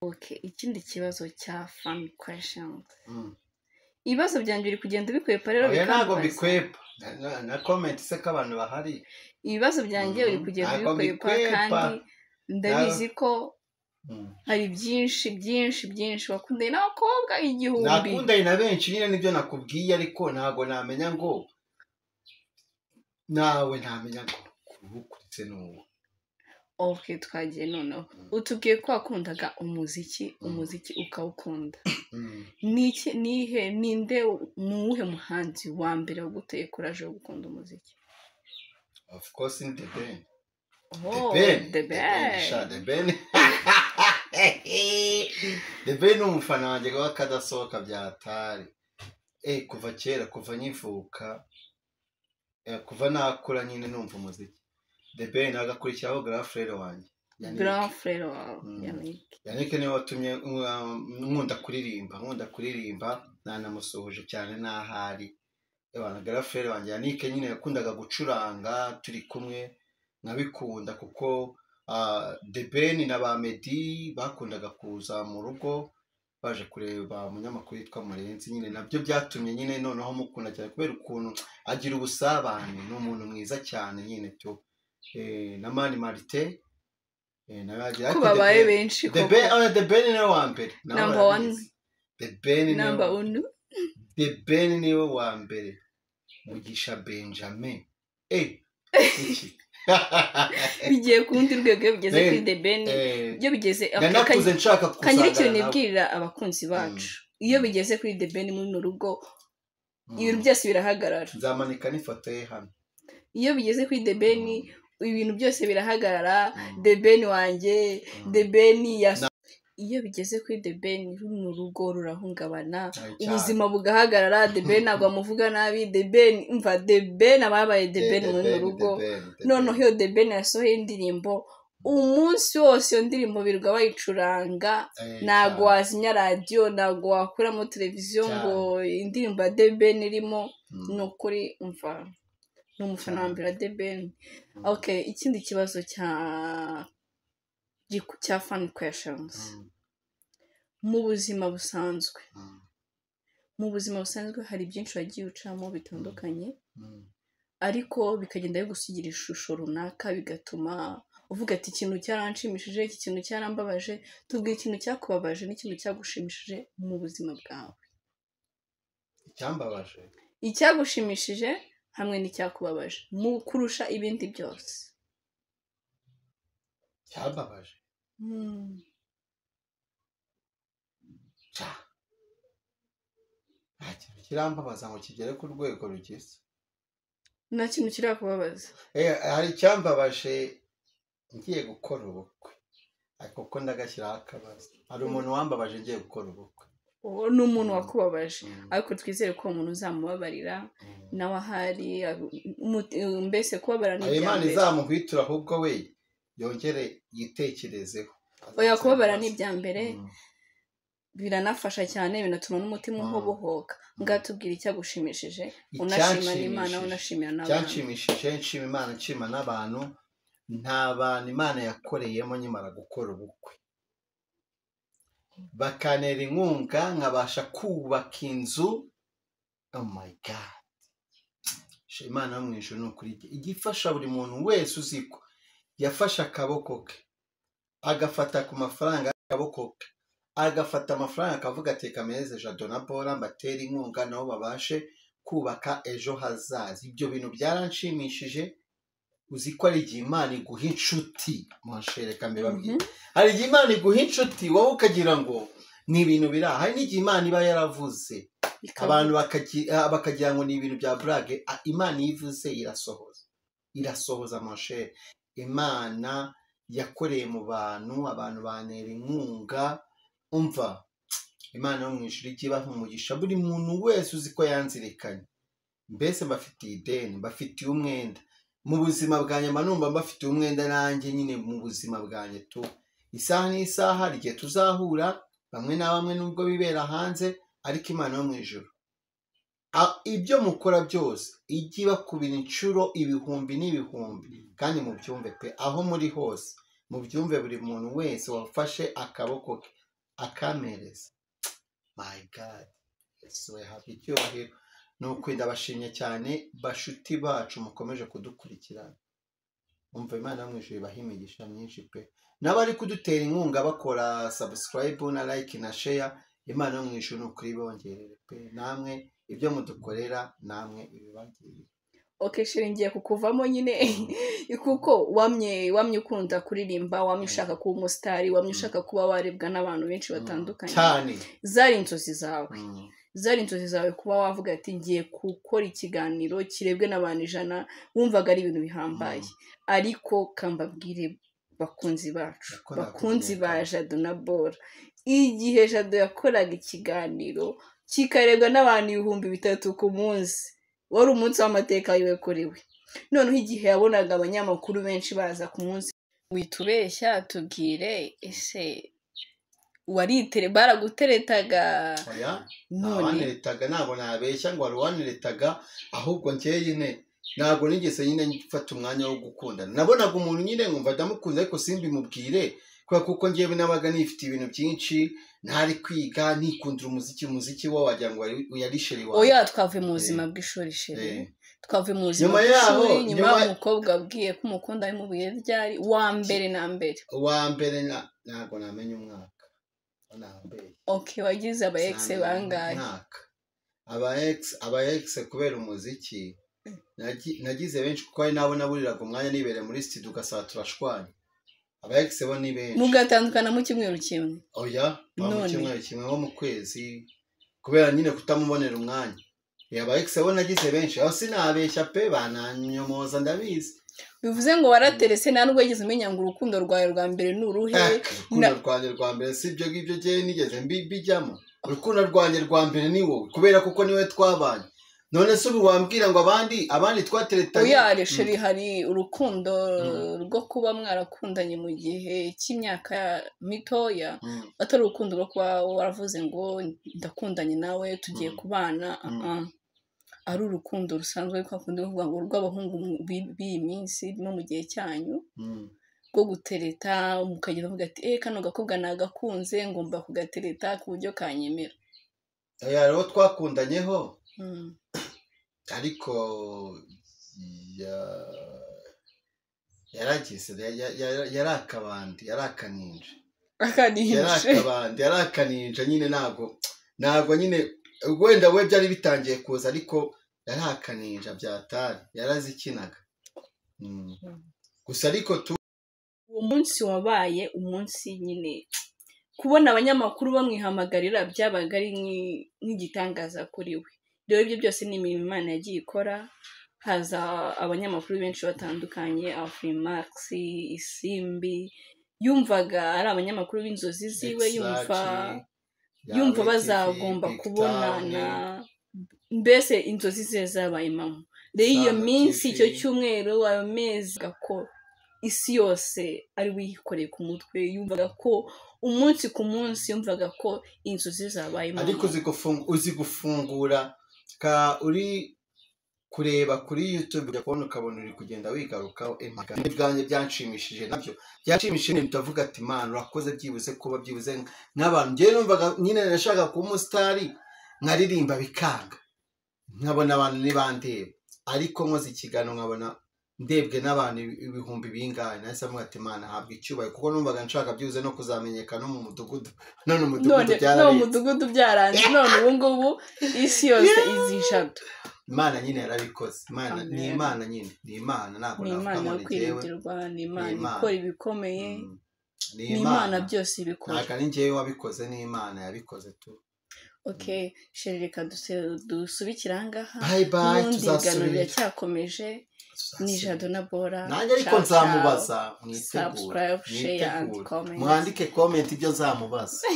Okay, ikindi kibazo cya fun question. Ibibazo byanjye uri kugenda ubikwepa rero. Oya, ntabwo Bikambabaza. mbikwepa. Na comment se ko abantu bahari? Ibibazo byanjye uri kugenda Ntabwo ubikwepa. mbikwepa. Kandi ndabizi ko hari byinshi byinshi byinshi wakundanye n'abakobwa 1000. Nakundanye na benshi nyine, nibyo nakubwiye, ariko ntabwo namenya ngo nawe ntamenya ngo kurukuritse n'uwo. Okay, twagiye noneho. Utubwiye ko wakundaga umuziki, umuziki ukawukunda. Niki, nihe, ninde, ni uwuhe muhanzi wa mbere waguteye courage yo gukunda umuziki? Of course ni The Ben. Oh. The Ben. The Ben. Sha, The Ben, The Ben ni umufana wanjye w'akadasohoka bya hatari. Kuva kera, kuva nkivuka, kuva nakura nyine numva umuziki. The Ben, agakurikiraho grand frère wanjye Yannick. Grand frère wawe? Yannick. Yannick niwe watumye nkunda kuririmba, nkunda kuririmba. Nanamusuhuje cyane n'ahari. Ewana, grand frère wanjye Yannick nyine yakundaga gucuranga turi kumwe, nkabikunda kuko The Ben na ba Meddy bakundaga kuza mu rugo baje kureba umunyamakuru witwa Murenzi. Nyine nabyo byatumye nyine noneho mukunda cyane kubera ukuntu agira ubusabane, ni umuntu mwiza cyane nyine tu. Na Mani Martin, nawe agira Ko ariko The babaye Ben- benshi The koko. Ben, oya, The Ben niwe wa mbere. Nawe Number one. urabizi. The Ben niwe Number one. The Ben niwe wa mbere. Mugisha Benjamin. Iki? Bigiye ku rundi rwego iyo bigeze kuri The Ben. Iyo bigeze Nanakuze nshaka kangira ikintu kuzangana nawe. nibwirira abakunzi bacu: iyo bigeze kuri The Ben muri runo rugo, ibintu byose birahagarara. Nzamanika n'ifoto ye hano. Iyo bigeze kuri The Ben, ibintu byose birahagarara. The Ben wanjye, The Ben ya, iyo bigeze kuri The Ben, runo rugo rurahungabana, Cyane. ubuzima bugahagarara. The Ben ntabwo bamuvuga nabi. The Ben, umva, The Ben aba yabaye The Ben muri runo rugo. Noneho iyo The Ben yasohoye indirimbo, umunsi wose iyo ndirimbo birirwa bayicuranga. Ntabwo wazimya radiyo, ntabwo wakuramo televiziyo ngo indirimbo ya The Ben irimo. Ni ukuri, umva, ni umufana wa mbere wa The Ben. Okay, ikindi kibazo cya fun questions. Mu buzima busanzwe, mu buzima busanzwe hari byinshi wagiye ucamo bitandukanye, ariko bikagenda bigusigira ishusho runaka, bigatuma uvuga ati: "Ikintu cyaranshimishije, iki kintu cyarambabaje." Tubwire ikintu cyakubabaje n'ikintu cyagushimishije mu buzima bwawe. Icyambabaje? Icyagushimishije hamwe n'icyakubabaje mu kurusha ibindi byose. Icyambabaje? Ca, nta kintu kirambabaza ngo kigere ku rwego rugize. Nta kintu kirakubabaza? Hari icyambabaje ngiye gukora ubukwe, ariko ko ndagashyiraho akabazo. Hari umuntu wambabaje ngiye gukora ubukwe. Uwo ni umuntu wakubabaje, ariko twizere ko uwo muntu uzamubabarira nawe ahari. Mbese kubabara ni Ayo ibya Imana mbere. izamuhwitura, ahubwo we yongere yitekerezeho. Oya, kubabara ni ibya mbere. Biranafasha cyane, binatuma n'umutima uhobohoka. Ngatubwira icyagushimishije, unashima n'Imana, Icyanshimishije. unashimira n'abantu. Cyanshimishije, nshima Imana, nshima n'abantu, nta bantu Imana yakoreyemo nkimara gukora ubukwe bakantera inkunga nkabasha kubaka inzu. Oh my God! Sha, Imana yo mu ijuru ni ukuri ijya ifasha buri muntu wese uzi ko yafashe akaboko ke agafata ku mafaranga y'akaboko ke, agafata amafaranga akavuga ati: "Kameze Jado na Bora mbatera inkunga nabo babashe kubaka ejo hazaza." Ibyo bintu byaranshimishije. Uzi ko ari igihe Imana iguha inshuti, reka mbibabwire. Hari igihe Imana iguha inshuti, wowe ukagira ngo ni ibintu biri aha. Hari n'igihe Imana iba yaravuze, abantu bakagira ngo ni ibintu bya blague. Ah, Imana iyo ivuze irasohoza, irasohoza mon cher. Imana yakoreye mu bantu, abantu bantera inkunga. Umva, Imana yo mu ijuru ijye ibaha umugisha buri muntu wese uzi ko yanzirikanye. Mbese mbafitiye ideni, mbafitiye umwenda mu buzima bwanjye, mba numva mbafitiye umwenda nanjye nyine mu buzima bwanjye tu. Isaha n'isaha hari igihe tuzahura bamwe na bamwe nubwo bibera hanze, ariko Imana yo mu ijuru, ibyo mukora byose ijye ibakubira inshuro ibihumbi n'ibihumbi. Kandi mubyumve pe, aho muri hose mubyumve, buri muntu wese wafashe akaboko ke. Akamereza. My God, Yesu we habwa icyubahiro. Ni ukuri ndabashimye cyane bashuti bacu mukomeje kudukurikirana. Umva Imana yo mu ijuru ibahe imigisha myinshi pe. N'abari kudutera inkunga bakora subscribe na like na share, Imana yo mu ijuru ni ukuri bongerere pe. Namwe ibyo mudukorera namwe ibibagirire. Okay chéri, ngiye kukuvamo nyine kuko wamye ukunda kuririmba, wamye ushaka kuba umusitari, wamye ushaka kuba warebwa n'abantu benshi batandukanye cyane. Zari inzozi zawe. Zari inzozi zawe kuba wavuga ati ngiye gukora ikiganiro kirebwe n'abantu 100, wumvaga ari ibintu bihambaye. Ariko kambabwire bakunzi bacu, bakunzi ba Jado na Bora, igihe Jado yakoraga ikiganiro kikarebwa n'abantu 3000 ku munsi, wari umunsi w'amateka yiwe kuri we. Noneho igihe yabonaga abanyamakuru benshi baza ku munsi, witubeshya tubwire ese waritere baraguteretaga? Oya, ntawaneretaga, ntabwo nabeshya ngo wari waneretaga, ahubwo njyewe nyine ntabwo nigeze nyine mfata umwanya wo gukundana. Nabonaga umuntu nyine nkumva ndamukunze ariko simbimubwire, kubera kuko njyewe nabaga nifite ibintu byinshi, ntari kwiga, nikundira umuziki wo wagira ngo yari chéri wawe. Oya, twavuye mu buzima bw'ishuri chéri, twavuye mu buzima bw'ishuri. Nyuma y'umukobwa abwiye ko umukunda bimubwiye ryari? Wa mbere na mbere. Wa mbere ntabwo namenya umwaka. Okay, wagize aba ex bangahe? Aba ex kubera umuziki nagize benshi, kuko ari nabo naburiraga umwanya nibereye muri studio ugasaba turashwanya. Aba ex bo ni benshi. Mugatandukana mu cyumweru kimwe? Oya, mu cyumweru kimwe nko mu kwezi, kubera nyine kutamubonera umwanya. Aba ex bo nagize benshi, aho sinabeshya pe, bananyomoza ndabizi. Bivuze ngo waraterese, nta nubwo wigeze umenya ngo urukundo rwawe rwa mbere ni uruhe? Urukundo rwanjye rwa mbere si ibyo ngibyo njyewe nigeze mbijyamo. Urukundo rwanjye rwa mbere ni wowe, kubera kuko niwe twabanye. None se ubu wambwira ngo abandi twateretanye? Oya chéri, hari urukundo rwo kuba mwarakundanye mu gihe cy'imyaka mitoya, atari urukundo rwo kuba waravuze ngo ndakundanye nawe tugiye kubana. Ari urukundo rusanzwe kwa kundi kuvuga ngo rw'abahungu b'iyi minsi no mu gihe cyanyu rwo gutereta, mukagenda muvuga ati kano gakobwa nagakunze ngomba kugatereta ku buryo kanyemera. Oya, rero twakundanyeho ariko yaragize yari akabandi, yari akaninja, yari akaninja nyine. Ntabwo nyine wenda we byari bitangiye kuza, ariko yari akaninja byatari, yarazikinaga gusa. Ariko uwo munsi wabaye umunsi nyine kubona abanyamakuru bamwihamagarira byabaga ari nk'igitangaza kuri we. Rero ibyo byose ni imirimo Imana yagiye ikora, haza abanyamakuru benshi batandukanye, Afrimax, Isimbi, yumvaga ari abanyamakuru b'inzozi ziwe, yumva bazagomba kubonana, mbese inzozi ze zabaye impamo. Rero iyo minsi, icyo cyumweru, ayo mezi, ko isi yose ari wiyikoreye ku mutwe, yumvaga ko umunsi ku munsi yumvaga ko inzozi zabaye impamo. Ariko uzi gufungura ka uri kureba kuri YouTube ukabona ukabona uri kugenda wigarukaho. Ibyanjye byanshimishije nabyo byanshimishije, ndavuga ati Imana urakoze byibuze kuba byibuze n'abantu. Njyewe numvaga nyine nashaka kuba umusitari nkaririmba bikanga, nkabona abantu ntibandeba, ariko nkoze ikiganiro nkabona ndebwe n'abantu ibihumbi bingahe, nahise mvuga ati Imana habwa icyubahiro, kuko numvaga nshaka byibuze no kuzamenyekana no mu mudugudu. None umudugudu byararenze, umudugudu byaranze, none ubu ngubu isi yose izi Jado. Imana nyine yarabikoze. Imana ni Imana nyine, ni Imana, ntabwo navuga ngo ni njyewe, ni Imana ikora ibikomeye, ni Imana byose ibikora, ntabwo ari njyewe wabikoze, ni Imana yabikoze tu. Okay chéri, reka dusubikire aha ngaha. Bye bye, tuzasubira, biracyakomeje. Ni Jado na Bora. Nanjye ariko nzamubaza, mwitegure, mwandike comment ibyo nzamubaza.